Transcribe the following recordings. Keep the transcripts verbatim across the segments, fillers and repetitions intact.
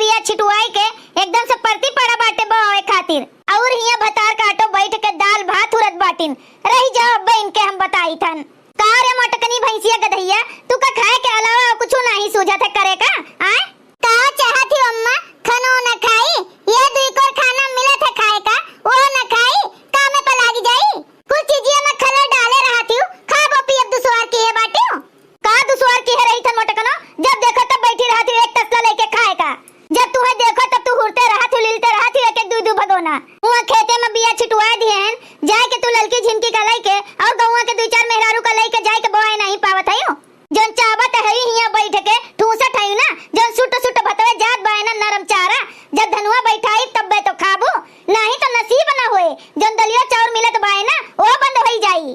बिया छिटुआई के एकदम से परती पड़ा बाटे बोआवे खातिर। और हियां भतार काटो बैठ के दाल भात हुरत बाटिन। रहि जाओ अब्बे, इनके हम बताई थन। का रे मोटकनी भैंसिया गधैया, तू का खाए के अलावा और कुछ नहीं सूझत है करे का? आय? का चाहत ही अम्मा, खनो न खाई? ये दुई कोर खाना मिलत है खाए का, वो न खाई? कामे पर लागी जाई? कुल चीजिया में खलल डाले रहत ही, खाबो पियब दुसवार किहे बाटियो। का दुसवार किहे रही थन मोटकनो? जब देखो तब बैठी रहत ही एक तसला लेके खाए का। जब तुहे देखो तब तू हुरते रहत ही, लीलते रहत ही एक एक दुई दुई भगोना। हुआं खेते में बिया छिटुआ दिए हैं, जाए के तू ललकी झिनकी का लइके और गौवा के दुई चार मेहरारू का लइके जाए के बोआए नहीं पावत है। जौन चाबत है हियां बैठ के ठूसत है ना, जौन सुट सुट भतवे जात बाए ना नरम चारा, जब धनुआ बैठाई तब्बे तो खाबू, नहीं तो नसीब न होए। जौन दलियो चाउर मिलत बाए ना, वो बंद होई जाई।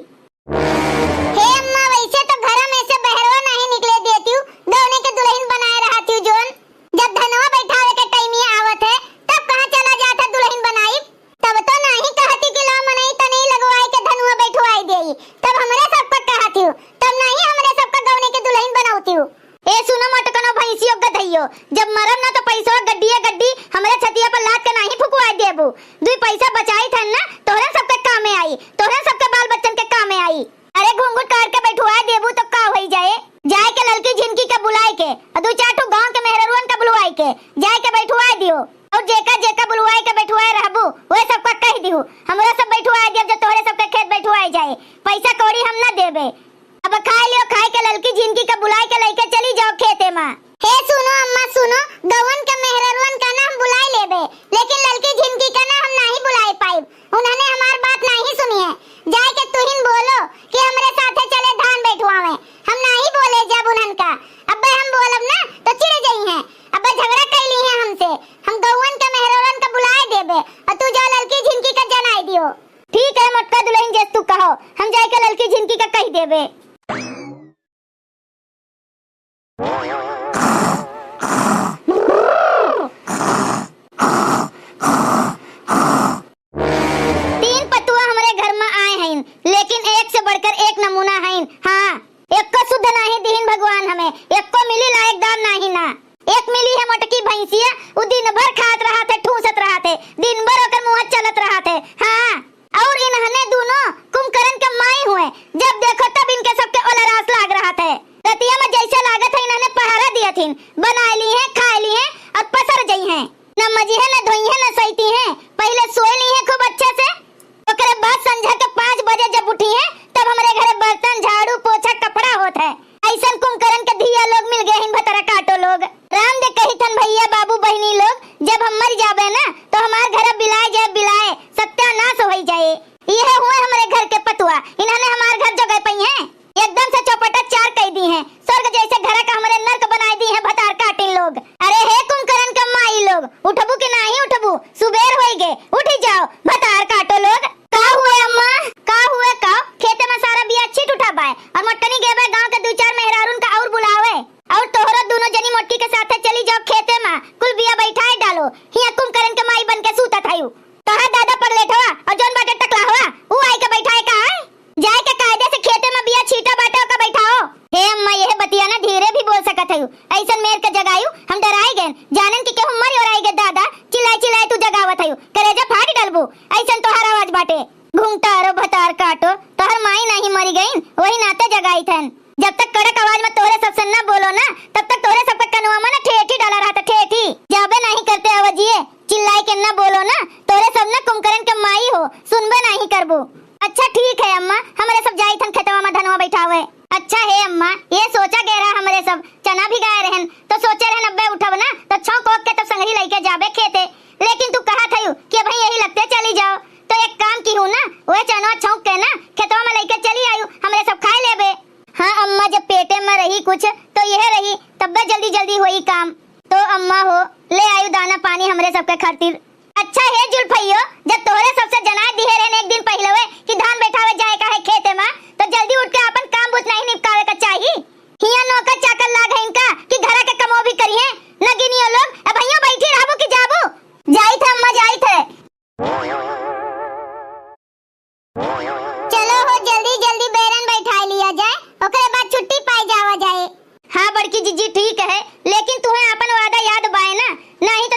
हे अम्मा, वैसे तो घर में से बहरवा नहीं निकले देती हूँ, गौने के दुल्हन बनाए रहती हूँ जौन। जब धनवा बैठावे के टाइम ये आवत है, तब कहाँ चला जात है दुल्हन बनाई? तब तो नाही कहती कि ला मनई तनी लगवाई के धनुआ बैठवाई देई, तब हमरे सबका कहत हियो, तब नाही हमरे सबका गौने के दुल्हन बनौती हूँ। ए सुनो मोटकनो भैंसियो गधैयो, जब मरब ना तो पैसवा गड्डिए गड्डी हमरे छतिया पर लाद के नाही फुकवाई देबू। दुई पैसा बचाई थन ना, तोहरे सबके कामे आई, तोहरे सबके बाल बच्चन के कामे आई। अरे घूंघट काट के बैठुआ देबू तो का होई जाए? जाए के ललकी झिनकी के बुलाए के, और दू चार ठो गांव के मेहररुअन के बुलवाए के, जाए के बैठुआ दियो। और जेका जेका बुलवाए के बैठुआ रहबू, वह सबका कह दिहू, हमरा सब बैठुआ दियब, जब तोहरे सबके खेत बैठुआ जाए, पैसा कौड़ी हम ना देबे। अब खाए लियो, खाए के ललकी झिनकी के बुलाए के लइके चली जाओ खेते मा। हे सुनो अम्मा सुनो, गवन के मेहररुअन का ना हम बुलाए लेबे, लेकिन ललकी झिनकी का ना हम नाही बुलाए पाइब। उन्हने हमार बात नाही सुनी है। जाए के तुहिन बोलो कि हमरे साथे चले धान बैठवावे। हम नाही बोले जब उन्हन का। अब्बे हम बोलब ना तो चिढ़ जई हैं। अब्बे झगड़ा कैली हैं हमसे। हम गौवन के मेहरौरन का बुलाए देबे और तू जा ललकी झिनकी का जनाए दियो। ठीक है मोटका दुल्हन, जैस तू कहो, हम जाए के ललकी झिनकी का कह देबे। तीन पतुआ हमरे घर में आए हैं, लेकिन एक से बढ़कर एक नमूना हैं। हाँ, एको सुध नाही दिहिन भगवान हमें, एको मिली लायकदार नाही ना। एक मिली है मोटकी भैंसिया, उ दिन भर खात रहत है, ठूसत रहत है, दिन भर ओकर मुँह चलत रहत है। हाँ, और इन्हने दूनो कुंभकरन के माई हुए, जब देखो तब इनके सबके ओलरास लाग रहत है। रतिया में जैसे लागत है इन्हने पहरा दियत हिन, बनाए ली हैं, खाए ली हैं और पसर जई हैं। न मजिहे, न धोइहे, न सैतिहे, पहिले सोए लिहे खूब अच्छे से। ओकरे बाद संझा के पाँच बजे जब उठिहे, तब हमरे घरे बर्तन, झाड़ू, पोछा, कपड़ा होत है। ऐसन कुंभकरन के धिया लोग मिल गए हैं भतरा काटो लोग। राम दे कही थन भैया, बाबू, बहिनी लोग, जब हम मर जाबे ना, तो हमार घर बिलाए जाए, बिलाए, सत्यानाश होई जाए। यह हुए हमरे घर के पतुआ, इन्हने हमार घर जगह पई हैं। एकदम से चौपटा चार कई दी हैं, स्वर्ग जैसे घर का हमरे नर्क बनाए दी हैं भतार काटिन लोग। अरे हे कुंभकरन के माई लोग, उठबू कि नाही उठबू? सुबेर होई गे, उठी जाओ, भतार काटो लोग। का हुए अम्मा, का हुए का? खेते में सारा बिया छीट उठा बाय और मोटकनी गेबे गांव के दू चार मेहरारून का और बुलावे और तोहरो दोनों जनी मोटकी के साथे चली जाओ खेते में, कुल बिया बैठाए डालो। हिया कुंभकरन के माई बन के सूतत हयू। कहा दादा पगलेठवा और जौन बाटे टकला हुआ, ऊ आई के बैठाए का है? जाए के कायदे से खेते में बिया छीटा बाटे ओका बैठाओ। हे अम्मा, यह बतिया ना धीरे भी बोल सकत हयू, ऐसन मेर के जगायू, हम डराए गए, जानन कि केहू मर ओराए गए दादा, चिल्लाए चिल्लाए तू जगावत हयू, करेजा फाट डलबू, ऐसन तोहार आवाज बाटे। घुंघटारो भतार काटो, तोहर माई नाही मरी गईन, वही नाते जगाई थन। जब तक कड़क आवाज में तोहरे सबसे न बोलो ना, तब तक तोहरे सबके कनवा में ना ठेठी डाला रहत है, ठेठी। जाबे नाही करते आवाजिए, चिल्लाए के न बोलो ना, तोहरे सब ना कुंभकरन के माई हो, सुनबे नाही करबू। अच्छा ठीक है अम्मा, हमरे सब जाई थन खेतवा में धनवा बैठावे। अच्छा हे अम्मा, ये सोचा गए रहा हमरे सब, चना भिगाए रहन, तो सोचे रहन अब्बे उठब ना, तो छौंक ओक के तब संगरी लइके जाबे खेते। लेकिन तू कहा थयू कि अबहीं यही लगते चली जाओ, तो एक काम किहू ना, वह चनवा छौंक के ना, खेतवा में लइके चली आयू, हमरे सब खाए लेबे। हाँ अम्मा, जब पेटे में रही कुछ, तो यह रही, तब्बे जल्दी जल्दी होई काम। तो अम्मा हो, ले आयू दाना पानी हमरे सबके खातिर। अच्छा हे जुल्फइयो, जब तोहरे सबसे जनाए दिहे रहन एक दिन पहिलवे कि धान बैठावे जाए का है खेते में, तो जल्दी उठ के आपन काम बुत नहीं निपटावे का चाही? हियां नौकर चाकर लाग है इनका कि घरा के कमो भी करिहे? नगिनियो लोग, अबहियो बैठी रहबू कि जाबू? जाई थे अम्मा, जाई थे। चलो हो, जल्दी जल्दी बेरन बैठाए लिया जाए, ओकरे बाद छुट्टी पाए जावा जाए। हाँ बड़की जिज्जी, ठीक है, लेकिन तुहे आपन वादा याद बाए ना? नाही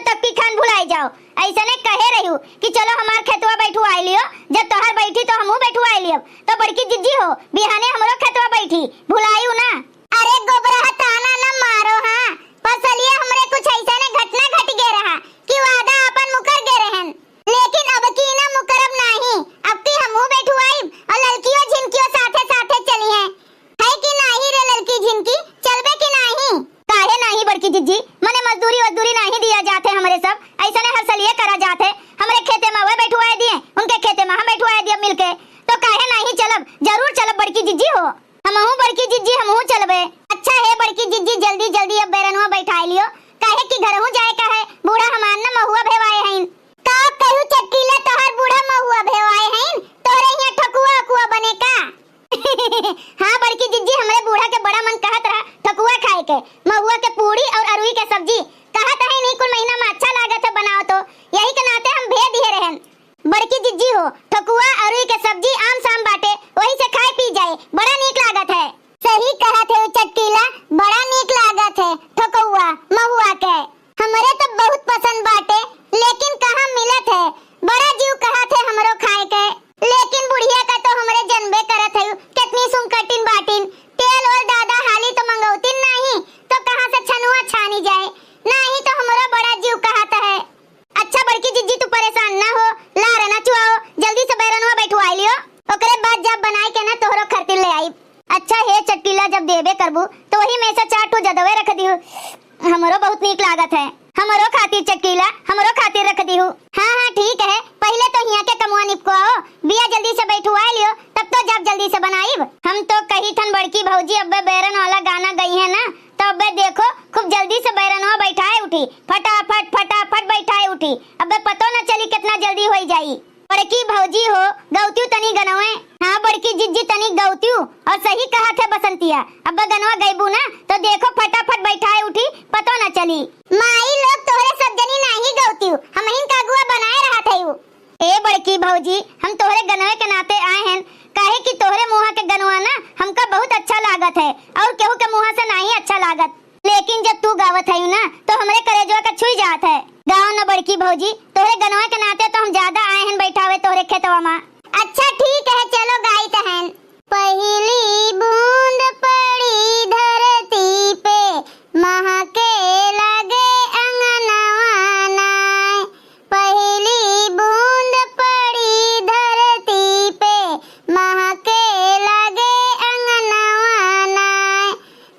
के पूड़ी और अरुई के सब्जी, कहत है इन्हीं कुल महीना में अच्छा लागत है बनाओ तो, यही के नाते हम भेज दिए रहन। बड़की जिज्जी हो, ठोकुआ अरुई के सब्जी आम साम बाटे, वही से खाए पी जाए, बड़ा नीक लागत है। सही कहत है चटकीला, बड़ा नीक लागत है ठोकुआ महुआ के। हमरे तो बहुत पसंद बाटे, लेकिन कहाँ मिलत है। बड़ा जीव कहत है हमरो खाए के, लेकिन बुढ़िया का तो हमरे जनबे करत है, कितनी सुंकटिन बाटिन। तेल ओल दादा हाली तो मंगौतिन नहीं, तो कहाँ से छनुआ छानी जाए, नहीं तो हमरो बड़ा जीव कहत है। अच्छा बड़की जिज्जी, तू परेशान ना हो, लार ना चुआओ, जल्दी से बैरनवा बैठवाई लियो, ओकरे बाद जब बनाई के ना तोहरो खरतिर ले आई। अच्छा हे चटकीला, जब देबे करबू तो वही में से चार ठो जदवे रख दियो, हमरो बहुत नीक लागत है। हमरो खातिर चटकीला, हमरो खातिर रख दिहू। हाँ हाँ ठीक है, पहिले तो हियाँ के कमवा निपकवाओ, बिया जल्दी से बैठवाए लियो, तब तो जब जल्दी से बनाइब। हम तो कही थन बड़की भौजी अब्बे बैरन वाला गाना गई है ना, तो अब्बे देखो खूब जल्दी से बैरनवा बैठाए उठी, फटाफट फटाफट बैठाए उठी, अब्बे पतो न चली कितना जल्दी होई जाई। बड़की भौजी हो, गौतियू तनी गनवे। हाँ बड़की जिज्जी तनी गौतियू, और सही कहत है बसंतिया, अब्बे गनवा गईबू ना तो देखो फटाफट बैठाए उठी, पतो न चली। माई लोग तोहरे सब जनी नाही गौतियू, हमहिन का अगुआ बनाए रहत है उ। ए बड़की भौजी, हम तोहरे गनवे के नाते आए हैं, काहे कि तोहरे मुँहा के गनवा ना हमका बहुत अच्छा लागत है और केहू के मुँहा से नाही अच्छा लागत। लेकिन जब तू गावत है ना तो हमरे करेजवा का छुई जात है। गाओ न बड़की भौजी, तोहरे गनवा के नाते तो हम ज्यादा आए हैं बैठावे तोहरे खेतवा मा। अच्छा ठीक है, चलो गाइत हैं। पहिली बूंद पड़ी धरती पे, महके लागे अंगनवा नाय। पहिली बूंद पड़ी धरती पे, महके लागे अंगनवा नाय।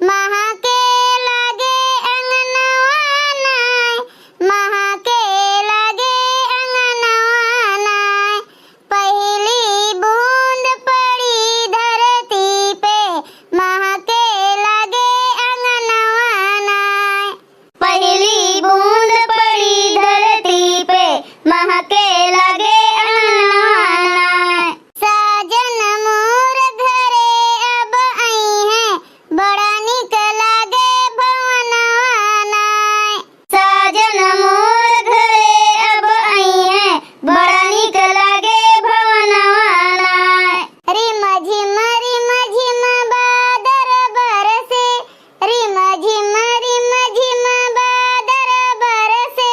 महके लागे अंगनवा नाय, महके लागे अंगनवा नाय। पहिली बूंद पड़ी धरती पे, महके लागे अंगनवा नाय। पहिली बूंद पड़ी धरती पे, महके लागे अंगनवा नाय। साजन मोर घरे अब अइहें, बड़ा नीक लागे भवनवा नाय। साजन मोर घरे अब अइहें, बड़ा नीक लागे भवनवा नाय। रिम झिम रिम झिम बादर बरसे, रिम झिम रिम झिम बादर बरसे,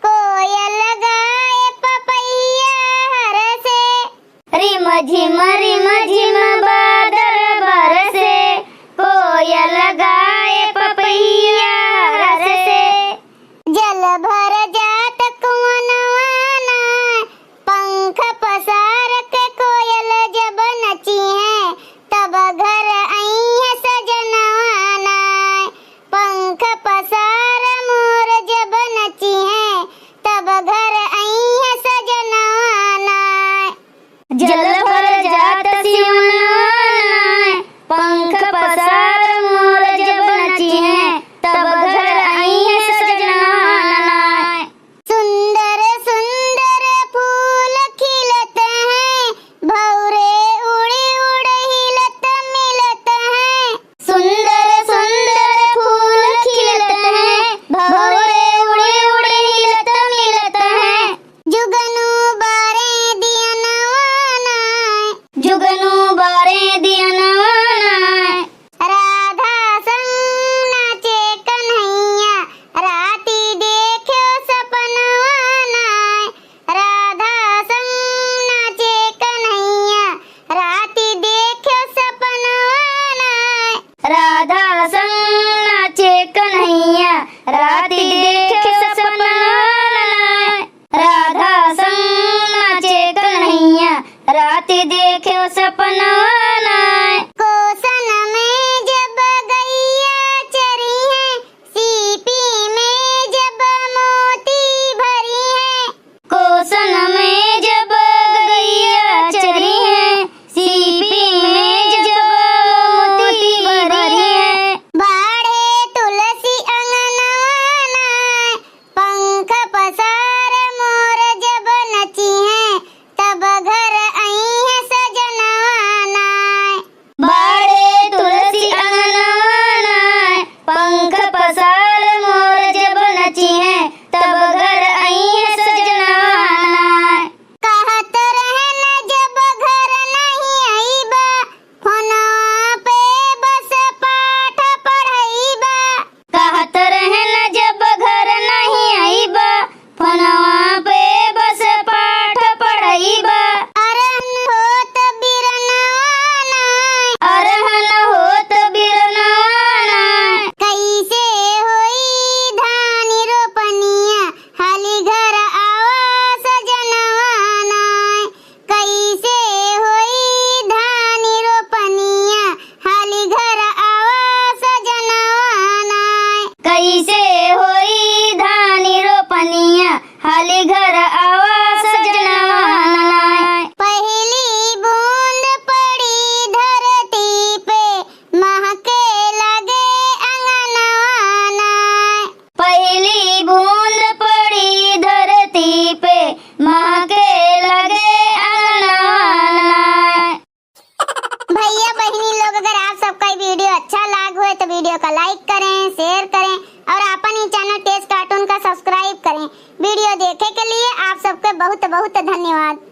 कोयल गाए पपैया हरसे। रिम झिम रिम झिम बादर बरसे, कोयल गाए पपैया हरसे। जल भर जात कुअनवा नाय, पंख पसार के कोयल जब नचिहें, तब घर अइहें सजनवा नाय। पंख पसार मोर जब नचिहें, तब घर अइहें सजनवा नाय। जल भर जात सिउनवा नाय, पंख पसार मोर जब नचिहें, तब घर अइहें सजनवा नाय। सुंदर सुंदर फूल खिलत हैं, भौरे उड़ी उड़ी हिलत मिलत हैं। सुंदर सुंदर फूल खिलत हैं, भौरे उड़ी उड़ी हिलत मिलत हैं। जुगनू बारे दियनवा नाय, जुगनू बारे दियनवा नाय। राधा संग नाचे कन्हैया, राती देख्यो सपनवा नाय। राधा संग नाचे कन्हैया, राती देख्यो सपनवा नाय। राधा संग नाचे कन्हैया, राती देख्यो सपनवा नाय। राधा संग नाचे कन्हैया, राती देख्यो सपनवा नाय। कोसन में जब गैया चरिहें, सीपी में जब मोती भरिहें। कोसन में जब गैया चरिहें, सीपी में जब मोती भरिहें। बाढ़े तुलसी अंगनवा नाय, होई धानी रोपनिया, हाली घर आवा सजनवा नाय। पहली बूंद पड़ी धरती पे, महके लगे अंगनवा नाय। पहली बूंद पड़ी धरती पे, महके लगे अंगनवा नाय। भैया बहिनी लोग, अगर आप सबका ये वीडियो अच्छा लाग होए तो वीडियो का लाइक करें, शेयर करें और अपन ही चैनल टेस्ट कार्टून का सब्सक्राइब करें। वीडियो देखे के लिए आप सबके बहुत बहुत धन्यवाद।